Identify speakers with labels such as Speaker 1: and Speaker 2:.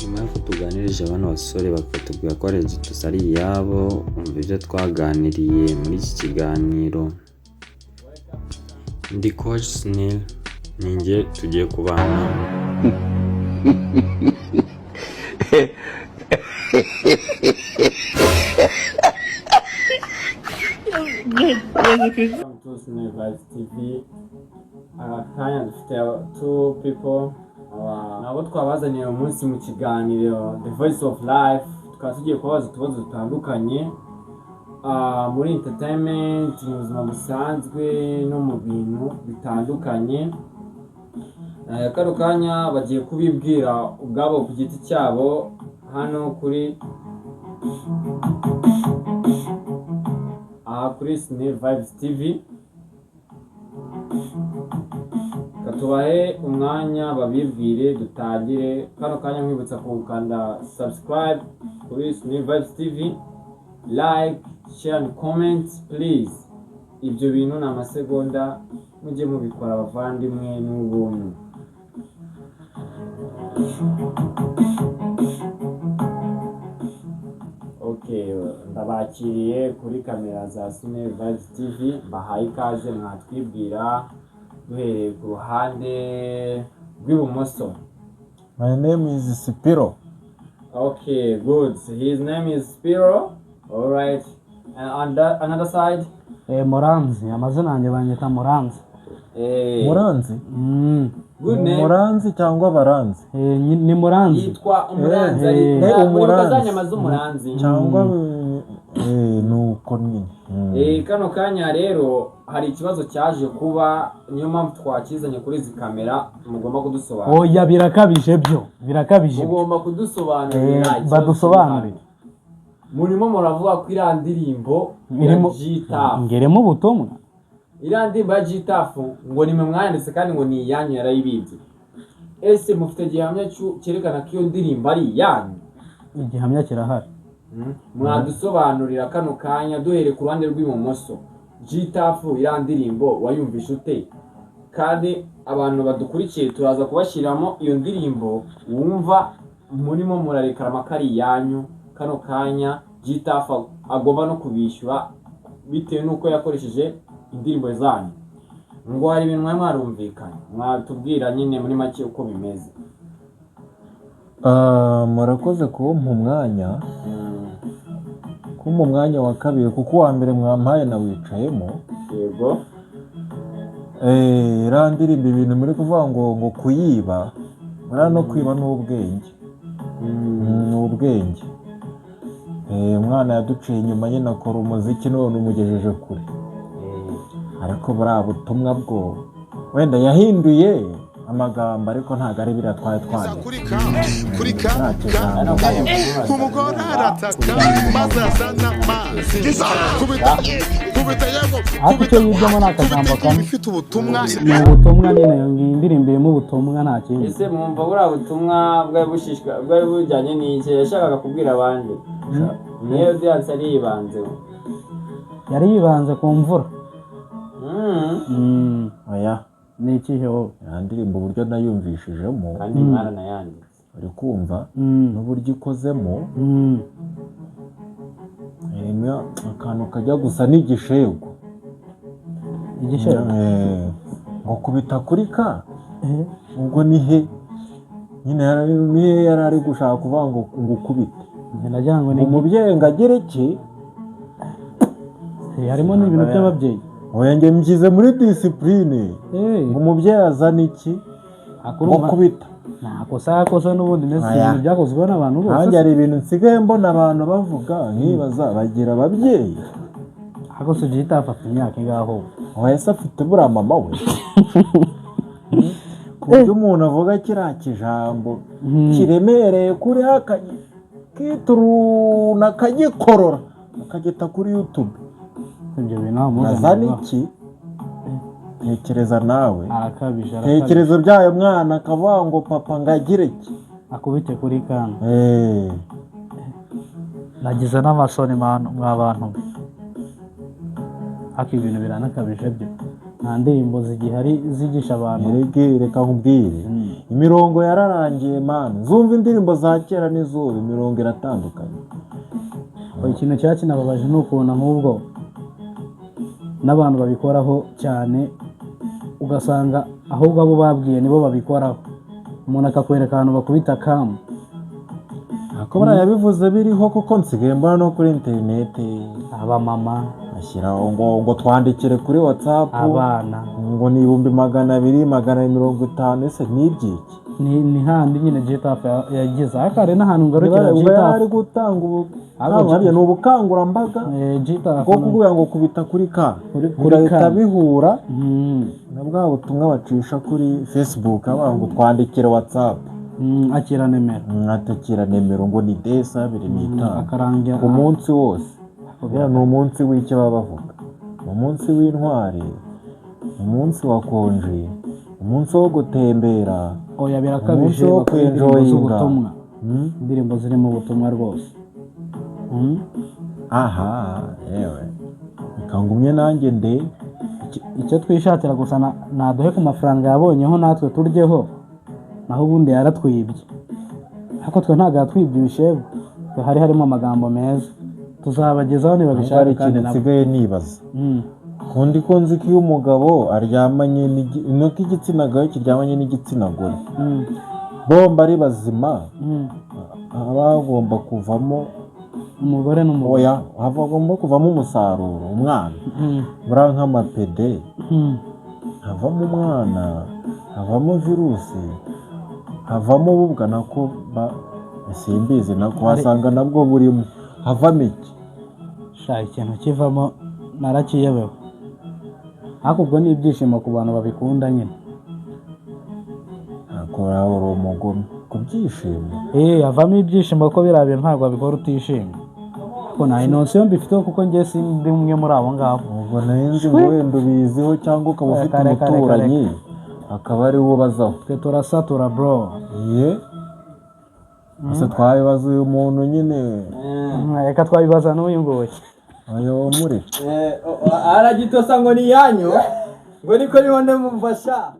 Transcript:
Speaker 1: Nyuma y'uko tuganirije bano basore bakatubwira ko Regitus ari iyabo, umva ibyo twaganiriye muri iki kiganiro. Ndi Coach Sunil, ni njye tugiye kubana.
Speaker 2: Welcome to Sunil Vibes TV. Aka kanya dufite two people nabo twabazaniye uyu munsi mu kiganiro The Voice of Life, tukaba tugiye kubabaza utubazo dutandukanye muri entertainment, mu buzima busanzwe no mu bintu bitandukanye. Kano kanya bagiye kubibwira ubwabo ku giti cyabo hano kuri aha kuri Sunil Vibes TV. Reka tubahe umwanya babibwire dutangire. Kano kanya nkwibutsa gukanda subscribe kuri Sunil Vibes TV, like, share and comment please. Ibyo bintu ni amasegonda, mujye mubikora abavandimwe n'ubuntu. Okay, ndabakiriye kuri kamera za Sunil Vibes TV, mbahaye ikaze mwatwibwira duhereye ku ruhande rw'ibumoso.
Speaker 3: My name is Spiro.
Speaker 2: Okay, good. His name is Spiro. All right. And on the another side,
Speaker 4: Muranzi, amazina yanjye banyita Muranzi.
Speaker 3: Muranzi?
Speaker 2: Good name.
Speaker 3: Muranzi cyangwa Baranzi?
Speaker 4: Ni Muranzi.
Speaker 2: Yitwa Umuranzi.
Speaker 3: Umuranzi.
Speaker 2: Za nyama z'umuranzi.
Speaker 3: Cyangwa nuko nyine.
Speaker 2: Kano kanya rero hari ikibazo cyaje kuba, niyo mpamvu twakizanye kuri izi kamera, mugomba kudusobanurira.
Speaker 4: Oya, birakabije byo, birakabije.
Speaker 2: Mugomba kudusobanurira ikibazo.
Speaker 4: Badusobanurire.
Speaker 2: Murimo muravuga ko iriya ndirimbo ya
Speaker 4: Irimo
Speaker 2: G-Taff,
Speaker 4: ngeremo ubutumwa.
Speaker 2: Iriya ndirimbo ya G-Taff ngo nimwe mwayanditse kandi ngo ni iyanyu, yarayibibye. Ese mufite gihamya cyerekana ko iyo ndirimbo ari iyanyu?
Speaker 4: Igihamya kirahari.
Speaker 2: Mwadusobanurira kano kanya duhereye ku ruhande rw'ibumoso. G-Taff, iriya ndirimbo wayumvishe ute? Kandi abantu badukurikiye turaza kubashyiramo iyo ndirimbo wumva murimo murarekarama ko ari iyanyu. Kano kanya G-Taff agomba no kubishyura bitewe n'uko yakoresheje indirimbo zanyu. Ngo hari ibintu mwari mwarumvikanye, mwatubwira nyine muri make uko bimeze.
Speaker 3: Murakoze kumpa umwanya, kumpa umwanya wa kabiri kuko uwa mbere mwampaye nawicayemo.
Speaker 2: Yego.
Speaker 3: Iriya ndirimbo ibintu muri kuvuga ngo kuyiba, buriya no kwiba ni ubwenge. Ni ubwenge. Umwana yaduciye inyuma nyine akora umuziki none umugejeje kure. Ariko buriya butumwa bwo wenda yahinduye amagambo, ariko ntabwo ari biriya twari twanditse.
Speaker 5: Kuri ka
Speaker 3: Nta kigambo.
Speaker 5: Umugore arataka maze azana amazi kubita kubita yego.
Speaker 4: Ariko icyo yibyemo ni akagambo kamwe.
Speaker 5: Ifite ubutumwa.
Speaker 4: Ni ubutumwa nyine, iyi ndirimbo irimo ubutumwa, nta kindi.
Speaker 2: Ese mwumva buriya butumwa bwari bushishika bwari bujyanye n'iki yashakaga kubwira abandi? Niyo byanse ari yibanzeho.
Speaker 4: Yari yibanze ku mvura.
Speaker 3: Oya.
Speaker 4: Ni ikihe wowe?
Speaker 3: Iriya ndirimbo uburyo nayumvishijemo,
Speaker 2: Kandi mwaranayanditse.
Speaker 3: uri kumva, n'uburyo ikozemo, irimo akantu kajya gusa n'igishego.
Speaker 4: Igishego?
Speaker 3: Ngo kubita kuri ka, ubwo ni he nyine ni he yari ari gushaka kuvuga ngo ukubite?
Speaker 4: Njye nagira ngo ni
Speaker 3: Umubyeyi ngo agere iki?
Speaker 4: Harimo n'ibintu by'ababyeyi.
Speaker 3: Oya, njye mbyize muri disipurine. Ngo umubyeyi azana iki? Ngo kubita.
Speaker 4: Nta kosa yakoze n'ubundi, ndetse
Speaker 3: Oya.
Speaker 4: ibintu byakozwe n'abantu bose.
Speaker 3: Nanjye hari ibintu nsigaye mbona abantu bavuga nkibaza, bagira ababyeyi?
Speaker 4: Ariko si G-Taff afite imyaka ingaho?
Speaker 3: Oya, se afite buriya mama we ku buryo umuntu avuga kiriya kijambo kiremereye kuri kituruna akagikorora akagita kuri YouTube?
Speaker 4: Ibyo bintu nta mpungenge.
Speaker 3: Azana iki? Tekereza nawe.
Speaker 4: Arakabije, arakabije.
Speaker 3: Tekereza byayo mwana akavuga ngo papa ngagire iki?
Speaker 4: Akubite kuri kana. Nagize n'amasoni mwa bantu. Ariko ibintu biranakabije byo, nta ndirimbo zigihari zigisha abantu.
Speaker 3: Erege reka nkubwire. Imirongo yararangiye man. Zumva indirimbo za kera n'izubu, imirongo iratandukanye.
Speaker 4: Ikintu cya kinababaje ni ukuntu ahubwo n'abantu babikoraho cyane, ugasanga ahubwo abo babwiye nibo babikoraho. Umuntu akakwereka ahantu bakubita kamu.
Speaker 3: Ako buriya yabivuze biriho, kuko nsigaye mbona no kuri interineti
Speaker 4: Abamama,
Speaker 3: ashyiraho ngo twandikire kuri WhatsApp,
Speaker 4: abana,
Speaker 3: ngo ni 200,000, 250. Ese ni iby'iki?
Speaker 4: Ni handi nyine G-Taff yagize ariko hari n'ahantu ngarukira.
Speaker 3: Ubwo yari ari
Speaker 4: G-Taff
Speaker 3: gutanga
Speaker 4: Ahubwo
Speaker 3: hariya ni ubukangurambaga
Speaker 4: G-Taff
Speaker 3: bwo kuvuga ngo kubita kuri ka
Speaker 4: Kuri
Speaker 3: bigahita
Speaker 4: ka.
Speaker 3: bihura na bwa butumwa bacisha kuri Facebook bavuga ngo twandikire WhatsApp.
Speaker 4: Akira nimero.
Speaker 3: Mwatakira nimero ngo ni desa 25
Speaker 4: akarangira
Speaker 3: ku munsi wose. Buriya ni umunsi w'icyo baba bavuga, ni umunsi w'intwari, umunsi wa konji, umunsi wo gutembera,
Speaker 4: Oya, birakabije,
Speaker 3: umunsi wo
Speaker 4: bakora indirimbo
Speaker 3: kwenjoyinga.
Speaker 4: z'ubutumwa, indirimbo zirimo ubutumwa rwose.
Speaker 3: Aha yewe, reka ngumye nanjye nde.
Speaker 4: Icyo twishakira gusa naduhe ku mafaranga yabonyeho natwe turyeho, naho ubundi yaratwibye. Ariko twe ntabwo yatwibye ibishegu, twe hari harimo amagambo meza tuzabagezaho
Speaker 3: Ahubwo
Speaker 4: nibabishaka.
Speaker 3: hari
Speaker 4: Kandi
Speaker 3: ikintu
Speaker 4: nabo
Speaker 3: nsigaye nibaza. Kundi ko nzi ko iyo umugabo aryamanye nuko igitsina gabo kiryamanye n'igitsina gore, bombi ari bazima, haba hagomba kuvamo
Speaker 4: Umugore n'umugabo.
Speaker 3: Oya, haba hagomba kuvamo umusaruro, umwana. Buriya nk'amapede, havamo umwana, havamo virusi, havamo ububwa, nako simbizi, nako wasanga nabwo burimo, havamo iki?
Speaker 4: Sha, ikintu kivamo narakiyobewe, ariko ubwo ni ibyishimo ku bantu babikunda nyine.
Speaker 3: Ntabwo waba uri umugome ku byishimo.
Speaker 4: Havamo ibyishimo kuko biriya bintu ntabwo wabikora utishimye. Ariko nta inonsiyo mbifiteho kuko njye sindi umwe muri abo ngabo.
Speaker 3: Ubwo nari nzi ngo wenda ubiziho cyangwa ukaba ufite
Speaker 4: Kare, kare,
Speaker 3: umuturanyi akaba ari we ubazaho.
Speaker 4: Twe turasatura bro.
Speaker 3: Ye, gusa twabibaza uyu muntu nyine.
Speaker 4: Reka twabibaza n'uyu nguyu.
Speaker 3: Ayo wamureka.
Speaker 2: Aragitosa ngo ni iyanyu, ngo niko niho ndamufasha.